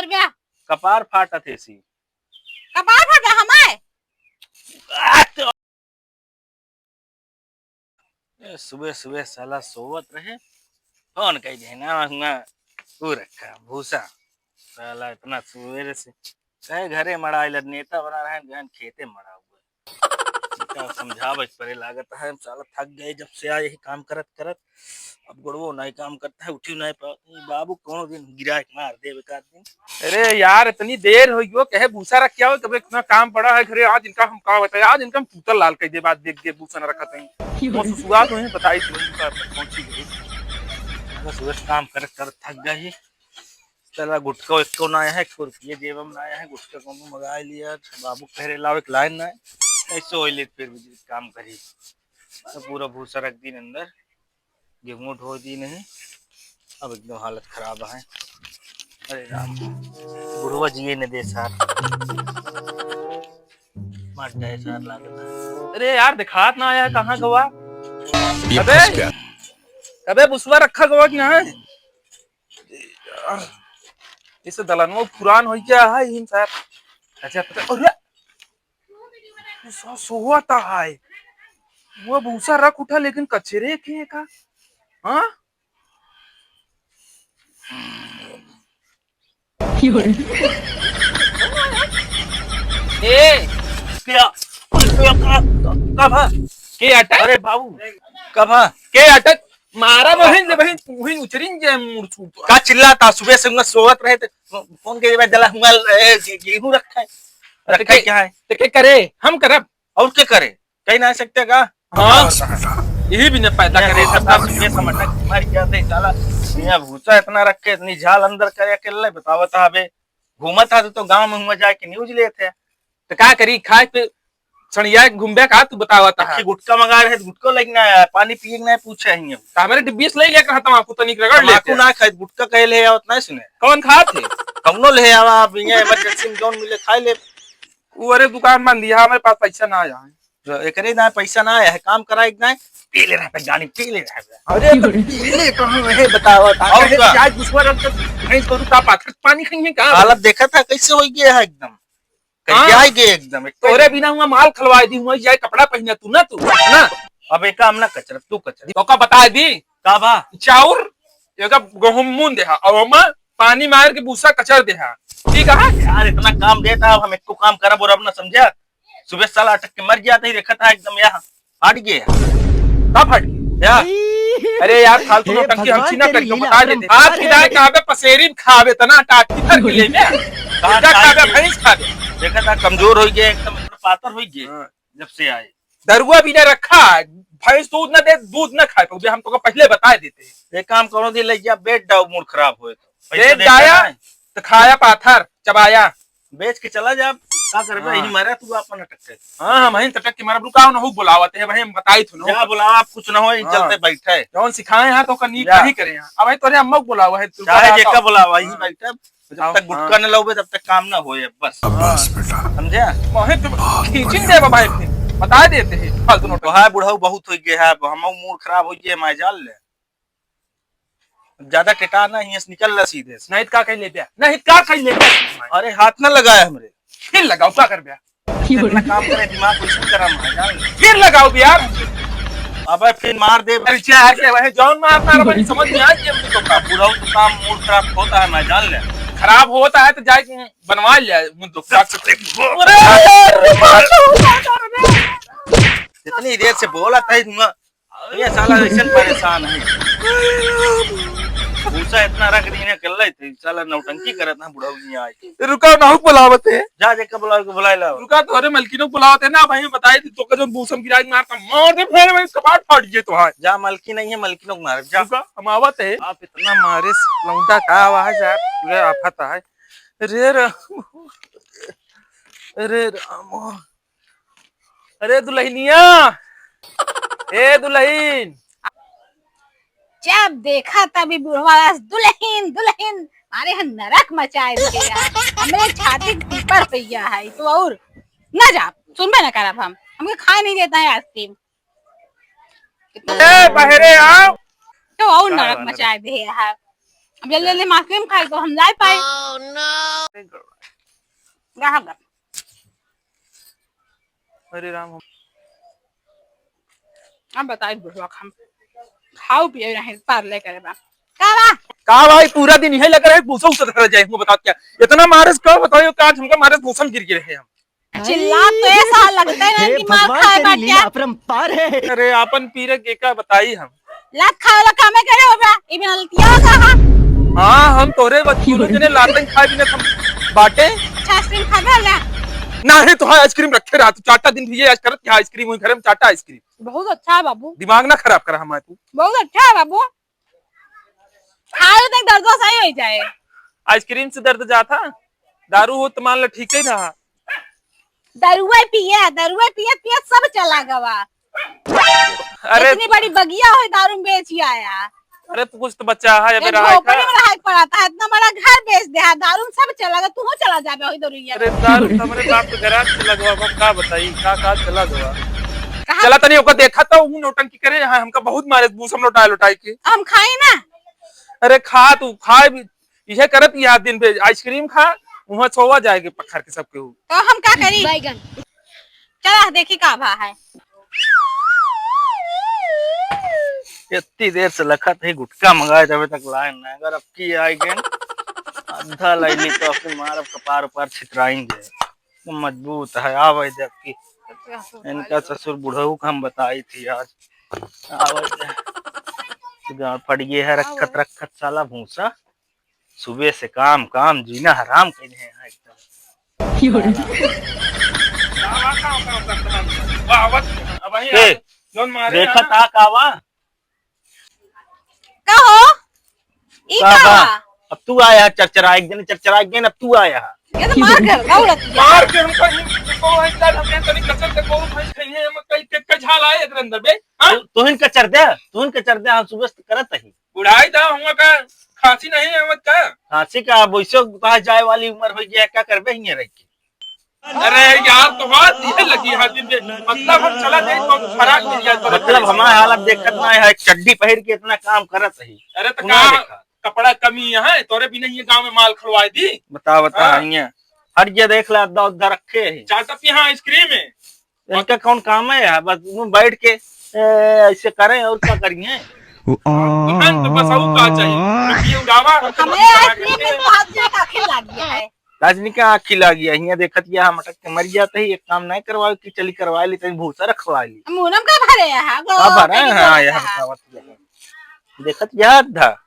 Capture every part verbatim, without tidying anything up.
कर बे। कपार फाटत है सी। कपार फाटा हमार। ए, सुबह सुबह साला सोवत रहे, फोन कई दे ना हुआ, ऊ रखा भूसा। साला इतना सुबह से कहे घरे मड़ाई लड़, नेता बना रहे हैं, गहन खेते मड़ा हुआ है। इनका समझावे के परे लागत है, हम साला थक गए जब से आए यही काम करत करत। अब गोड़वो नहीं काम करता है, उठी नहीं पावत। ये बाबू कोनो दिन गिरा के मार देवे का दिन। अरे यार, इतनी देर हो गयो, कहे भूसा रख के आओ, कबे इतना काम पड़ा है घरे। आज इनका हम का बताए, आज इनका हम तूतल लाल कह दे, बात देख के भूसा न रखत है। वो सुसुआ तो है, बताई तू इनका पहुंची गई। बस, बस काम करत करत थक गई। चला, गुटखा एको ना आया है, एक रुपये जेब में ना आया है, गुटखा कोनो मंगा लिया। बाबू कह रहे लाओ एक लाइन ना है, ऐसे हो ले फिर भी काम करी। तो पूरा भूसा रख दिन अंदर, गेहूं ढो दी नहीं, अब एकदम हालत खराब है। अरे राम, बुढ़वा जिए न दे सार, मर जाए सार लागत है। अरे यार, दिखात ना आया है, कहाँ गवा? ये अबे, फंस गया। अबे, बुसवा रखा गवा कि ना है? यार, इसे दलनवा पुरान हो गया है, इन सार। अच्छा, पता, अरे, भूसा सोवत है। वो भूसा रख उठा, लेकिन कचरे के का? हाँ? ए, क्या? क्या, का, का, का भा? के अटक? अरे बाबू, का भा? के अटक? मारा बहिन से बहिन, तू ही उचरिन जे मुड़ छूट। का चिल्लाता? सुबह से हुआ सोवत रहे थे, फोन के बाद जला हुआ, ए, गे-, गेहूं रखा है। रखा है, क्या है? तो के करे? हम करब। और के करे? कहीं ना सकते का? हाँ। यही भी न पैदा करे, सबका सुबह समझना कि मर गया थे साला। यहाँ भूसा इतना रख के इतनी झाल अंदर करे अकेले, बतावत है अबे। घूमत है तो गांव में हुआ जाके न्यूज लेते हैं। तो का करी, खाए पे सड़िया के घूमबे का तू बतावत है? गुटखा मंगा रहे, गुटखा लेके ना आया, पानी पिए के ना पूछे ही। तो हमारे डिब्बी से ले लेकर तमाकू तनिक रगड़ लेते तमाकू हैं। ना खाए, गुटखा कहे ले आवत ना सुने। कौन खात है? कौनो ले आवा, आप यहाँ इमरजेंसी में जौन मिले खाए ले। वो अरे दुकान बंद दिया, हमारे पास पैसा ना आया है। तो एकरे ना पैसा ना आया है, काम कराए के ना है, पी ले रहा है, गाड़ी पी ले रहा है। अरे तो पी ले कहाँ है बतावा, और अरे का? प्याज घुसवा रख तो भैंस गोरू का पाथर पानी खाएंगे का? हालत देखा था कैसे हो गया है एकदम। हाँ। करिया गए एकदम, एक तो तोरे बिना हुआ माल खलवाए दी हुआ, जाए कपड़ा पहना तू ना, तू ना। अब एक काम ना कचरा, तू कचरा। तो का बता दी? का बा? चाउर, एका गहूम मून देहा, और हम पानी मार के भूसा कचर देहा। ठीक है? यार, इतना काम देता है, अब हम एको काम करब और अब ना समझा। सुबह साला अटक के मर जाता ही, देखा था एकदम यहाँ। हट गया। का फट गया? या। अरे यार, फालतू हे नौटंकी भगवान हमसे ना तेरी करियो, लीला बता दे दे। अपरंपार आप है। किनारे कहाँ पे पसेरी में खावे तना टाटी भर के ले में। कहाँ क्या खावे? खावे? भैंस खावे। देखा था, कमजोर हो गया, एकदम इतना पातर हो गया, हाँ। जब से आए। दरुआ भी ना रखा, भैंस दूध ना दे, दूध ना खाए पावे, हम तो पहले बता देते हैं। एक काम करो, दिन ले जा, बेच डाओ, मूड खराब होए तो। पैसा बेच देता डाया, नहीं। तो खाया पाथर, चबाया। बेच के चला जा, का करबे, हाँ। यही मारा तू अपन अटक के। हाँ, हम ही तटक के मारब, रुका ना हो बुलावत है भाई, हम बताई थो ना। जा बुलावा, आप कुछ ना हो, हाँ। चलते बैठे। जौन सिखाए हैं तो ओकर नीक जा। नहीं करे हैं। अब भाई तोरे अम्मा को बुलावा है, तू चाहे बता जेका तो। बुलावा, यही हाँ। बैठे। जब हाँ, तक गुटखा हाँ। न लाओबे, तब तक काम ना होए, बस। अब बस हाँ। बेटा। समझे? वहीं तुम बहुत खींचिन बढ़िया। दे भाई, फिर बता देते हैं, फालतू नोट। वहाँ बुढ़ऊ बहुत हो गया है, अब हम मूड खराब हो गया, मैं जान ले। ज्यादा टेटा ना, हियां से निकल ला सीधे से। नहीं तो का कहीं ले गया? नहीं तो का कहीं ले गया? अरे हाथ ना लगाए हमरे। फिर लगाओ, का कर गया? इतना काम करे, दिमाग को इसी तरह मार जान ले। फिर लगाओ भी यार। अबे फिर मार दे। अरे चाहे के वह जौन मार मार भाई समझ में आ गया मुझे तो का। बुढ़ऊ तो काम मूड खराब होता है, मैं जान ले। खराब होता है तो जाए बनवा ले मुझे तो। अरे यार, इतनी देर से बोला था धुआं। ये साला ऐसे परेशान है। भूसा इतना रख दी है, कर ले, तो साला नौटंकी करत ना बुढ़ऊ नहीं आए। रुका, नाहू बुलावत है। जा, जेका बुलावे के बुलाए ला। रुका, तोहरे मलकिनो बुलावत है ना भाई, बताए थे, तोका जो भूसा गिराई मारता, मार दे, फिर मैं कपाट फाट गए तो है। जा, मलकिन नहीं है, मलकिनो को मार, जा। रुका, हम आवत है। आप इतना मारे लौंडा का आवा है यार, पूरा आफत है। अरे राम, अरे राम। अरे दुल्हनिया, ए दुल्हन। जब देखा तभी बुढ़वा दुल्हन, दुल्हन। अरे हम नरक मचाए दिए यार। हमरे छाती के ऊपर पइया है तो और ना जा, सुनबे ना करब हम। हमके खाए नहीं देता है आइसक्रीम। ए बहरे आओ। तो और नरक मचाए दे है। अब जल्दी जल्दी हम आइसक्रीम खाए तो हम जाए पाए। कहाँ बा? अरे राम, हम अब बताई बुढ़वा, हम खाऊ पिए नहीं, पार ले करे बा। का बा? का भाई, पूरा दिन यही लगा रहे, भूसा उसा धरा जाए, हमको बता क्या? इतना मारे से का बताओ, का आज हमका मारे से भूसा में गिर गए रहे हम। चिल्ला तो ऐसा लगता है ना हे कि मार भगवान, खाए तेरी बाटे। लीला अपरंपार है। अरे, आपन पीरे के का बताई हम? लात खाए वाला कामे करे हो बा? ई बिना लतिया का हा? हाँ, हम तोरे बच्चों ने लाते खाए बिना हम बाटे। अच्छा, आइसक्रीम खाबे ना? नाही, तो हाँ, आइसक्रीम रखे रहा, तू चाटा दिन भी ये आज करत क्या आइसक्रीम, वही घर में चाटा आइसक्रीम। बहुत अच्छा है बाबू। दिमाग ना खराब करा हमारे तू। बहुत अच्छा है बाबू। खाए तो दर्द सही हो जाए। आइसक्रीम से दर्द जाता, दारू हो तो मान लो ठीक ही रहा। दरुआ पिया, दरुआ पिया, पिया सब चला गवा। अरे इतनी बड़ी बगिया हो, दारू में बेच आया। अरे तू कुछ तो बचा है, अबे एक रहा है झोपड़ी का? में रहा पड़ा था, इतना बड़ा घर बेच दे है, दारू में सब चला गया, तू चला जाबे वही दरुइया। अरे दारू तो हमरे बाप के गैराज से लगवा, हम का बताई, का का चला गवा। कहाँ? चला तनी ओका देखा तो, वो नौटंकी करे, यहाँ हमका बहुत मारे, भूसा में लौटाए लौटाए के। हम खाई ना। अरे खा तू, खाए भी, इहे करत यहाँ दिन पे आइसक्रीम खा, वहाँ सोवा जाए के पखर के सबके हो। तो हम का करी? बैगन। चला देखी का भा है। इतनी देर से लखत है गुटखा मंगाए, तबे तक लाए ना। अगर अब की आए गए, आधा लाइली तो अपने मारब कपार उपार छितराएंगे। मजबूत है, आवे दे अब की। इनका ससुर बुढ़ऊ का हम बताई थी आज। आवे दे। गाड़ फट गए है, रखत रखत साला भूसा। सुबह से काम, काम, जीना हराम कइले हैं यहाँ एकदम। वाह, वाह, अब वही ए, आ, जौन मारे देखा ना। था का वा? का हो? ई का का बा? बा? अब तू आया चरचरा, एक दिन चरचरा, एक दिन अब तू आया। ये तो मार कर, का उड़त है? मार के हमको ही, तो है क्या, हम तनी कचर के गोरू भैंस खाई है, हम कहीं के, के झाल आए एकरे अंदर बे, हाँ? तू, तू हिन कचर दे, तू हिन कचर दे, हम सुबह से करत ही। बुढ़ाई दा हुआ का, खांसी नहीं आवत का? खांसी का, अब वैसे कहा जाए वाली उम्र हो गया, क्या करबे हियां रह के? अरे यार, तोहार दिए लगी हाथ में, मतलब हम चला जाए तो फराक मिल जाए तो। मतलब हमारा हालत देखत ना है, एक चड्डी पहिर के इतना काम करत ही। अरे तो तू ना का देखा। कपड़ा कमी है, तोरे भी नहीं है गांव में माल खड़वाए दी। बता, बता, हाँ। हियां। हट गया, देख ले, अद्धा उद्धा रखे है। चाटत यहाँ आइसक्रीम है। इनका कौन काम है यार? बस वो बैठ के, ए, ऐसे करें और क्या करेंगे? दुकान तो बस और का चाहिए? ये उड़ावा, हमें आइसक्रीम में तो हाथ में आंखें लग गया है। रजनी का आँखी लागी है, हियां देखत गया, हम अटक के मर जाते ही, एक काम नहीं करवाओ कि चली करवा ली, तनी भूसा रखवा ली। मुनम का भरे है, वो का भरे कहीं है? हाँ, बोलता यह है। बतावत गया। देखत गया था।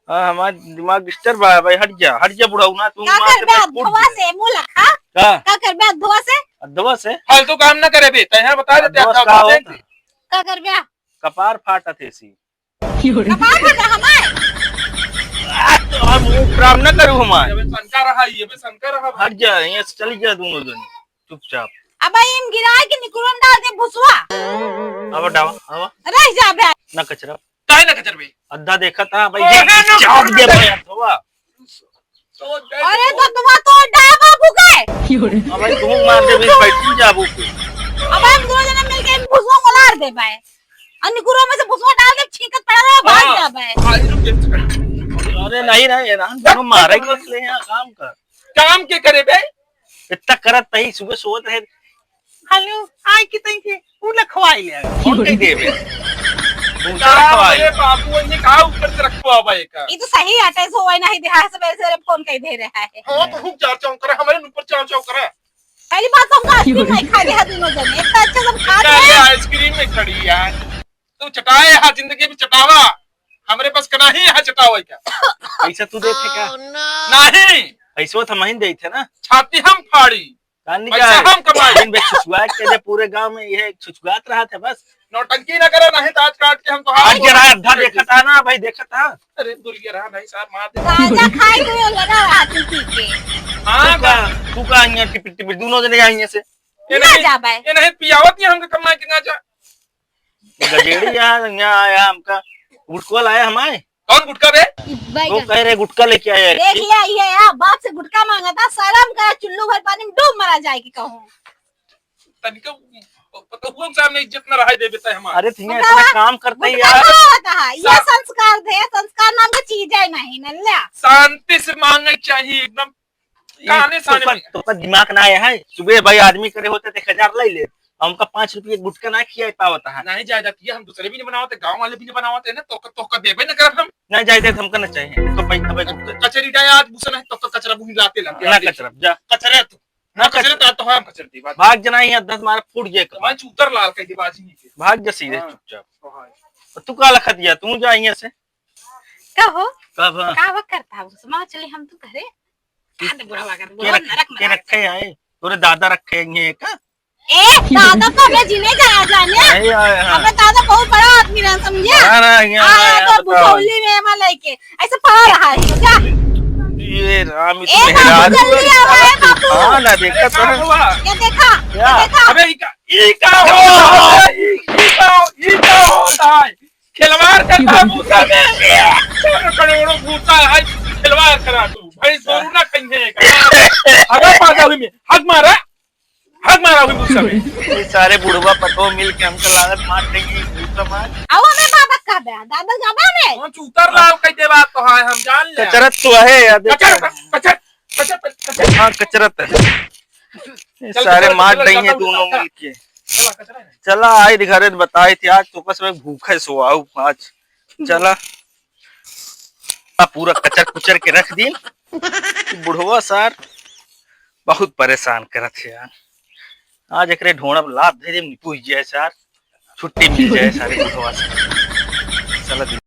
हाँ, हमार दिमाग डिस्टर्ब है भाई, हट जा, हट जा बुढ़ऊ ना, तू का मार के करबे मैं कूट अधवा दे। से, मुँह लखा? का? का करबे अधवा से? अधवा से? फालतू काम ना करे बे, तैं बता देते अधवा अधवा का बात होता? है। का करबे? कपार फाटत है सी। कपार फाटा हमार? आ, तो हम मुंह खराब ना करू हमार। ये बे शंका रहा, ये बे शंका रहा। हट जा, यहाँ से चली जा दोनों जने, चुपचाप। अब इम गिराए के निकुरम डाल दे भुसवा। अब डावा, अब। रह जा बे। ना कचरा। काहे ना कचर बे? अद्धा देखा था भाई, ओहे ये ना चाप दे कचरा। भाई, अथवा। अरे तो तुम तो डाल बाबू के। अब भाई तुम मार दे, बीच बैठ जाबू के। अब हम दो जने मिलके इन भुसवा को लार दे भाई। और निकुरो में से भुसवा डाल दे, छींकत पड़ा रहो, भाग हाँ। जा भाई। भाई रुक जा। अरे नहीं, नहीं, ये राम दोनों मारे के बदले यहाँ काम कर। काम के करे बे? इतना करत तही सुबह सोवत रहे। हेलो, आय के तई के, उ लखवाई ले। कौन कही देबे? दूसरा का लखवाई। अरे बाबू, इन्हें का ऊपर से रखवावा एक? ये तो सही आटे सो है, नहीं देहा से वैसे फोन कही दे रहा है। हाँ, तो खूब चार चौक करे, हमारे ऊपर चार चौक करे। पहली बात तो हमका आइसक्रीम नहीं खा रहे हैं दोनों जने, इतना अच्छा सब खा क्या रहे ये हैं। आइसक्रीम में खड़ी यार? तू चटाए हा जिंदगी में चटावा, हमरे पास का नहीं है चटावे का। पैसा तू देते का? नहीं। पैसा तो हम ही देते ना। छाती हम फाड़ी। कान पैसा निकाल। हम कमाई। दिन बे छुछुआ के जे पूरे गांव में ये छुछुआत रहा था बस। नौटंकी ना करा, नहीं तो आज काट के हम तो आज जरा अद्धा देखा था ना भाई, देखा था। अरे दुरिया रहा नहीं साहब, मार दे। गांजा खाए तो ये लगा रहा तू पी के। हाँ, तू का, तू का यहाँ टिपिट टिपिट दोनों जने यहाँ से। ये ना नहीं, जा भाई। ये नहीं पियावत नहीं हमको कमाई के गांजा। गजेड़ी यहाँ, यहाँ आया हमका गुटखा लाया हमारे। कौन गुटखा बे? वो बैगन। कह रहे गुटखा लेके आया है। देख लिया, ये यार बाप से गुटखा मांगा था, शर्म करा, चुल्लू भर पानी में डूब मरा जाएगी कहूँ। तनिका पतोहुआ के सामने इज्जत न रहाई देबे तै हमार। अरे, तुम बतावा, इतना काम करते ही गुटखा यार। का होता है? ये सा- संस्कार दे, संस्कार नाम की चीज है नहीं, नल्ला। शांति से मांगे चाहिए, एकदम काने साने तोका, में। तोका दिमाग ना आया है। सुबह भाई आदमी करे होते तो एक हजार लाई ले, हमका पाँच रुपये गुटखा ना खिया पावत है। नहीं जाए जाती है, हम दूसरे भी नहीं बनावते, गाँव वाले भी नहीं बनावते ना, तोका, तोका देबे न करब हम। नहीं जाए जाए, हमका ना चाहिए। तो भाई, भाई, कचरी डाय आज बुसन है, तोका कचरा बुही लाते लग ना गया। कचरा, जा। कचरा तू। ना ना कचरा कचरा। तो हम कचरा दी बात। भाग जना ही, दस मार फूट गए कपार। मैं चूतर लाल कह दे बाजी नहीं के। भाग जा सीधे हाँ। चुपचाप। तो हाँ। तो तू का लखत गया, तू जा यहाँ से। का हो? का बा? का बा करता हो? सुमा चले हम तू घरे। कांड बुढ़वा कर, के बुढ़वा रख-, नरक के में रखे आए? तोरे दादा रखे हैं का? ए, दादा तो हमें जीने जाया जाने। नहीं आया, हाँ। अबे दादा बहुत बड़ा आदमी रहे, समझे? बड़ा रहा, यहाँ आया आया, तो बताओ। भुसौली में एमा लेके ऐसे पड़ा रहा है, जा। ये राम, ए, इतने बाबू, रात जल्दी आवा, ए, बाबू। हाँ, ना देखा तो अरे, है। का हुआ? ये देखा, क्या? ये देखा। अबे, ई का, ई का हो रहा है? ई, ई का, ई का हो रहा है? खिलवाड़ करता है भूसा में। चार करोड़ों भूसा है, खिलवाड़ करा तू। भाई, गोरू ना खाइए का। अबे, पाजा हुई में, हक मारा। हक मारा हुई भूसा में। ये सारे बुढ़वा पतो मिल के हमको लागत मार देंगे, भूसा मार। आओ, हमें बाबा का बे, दादा जाबा में। कौन चूतर लाल कह दे बात तो है, हम जान ले। कचरत तो है, यार, देख। कचर, कचर, कचर, कचर। हाँ, कचरत है। ये चल, सारे कचरा, मार कचरा, देंगे कचरा, दोनों कचरा। मिलके। चला, कचरा है। चला, आई घरे बताई थी, आज तो बस मैं भूखे सोआऊ आज। चला। आ, पूरा कचर कुचर के रख दी। बुढ़वा सार बहुत परेशान करत है यार। आज एकरे ढोंड़ा पे लात दे दे, निपुज जाए सार, छुट्टी मिल जाए सारे बुढ़वा से। चला।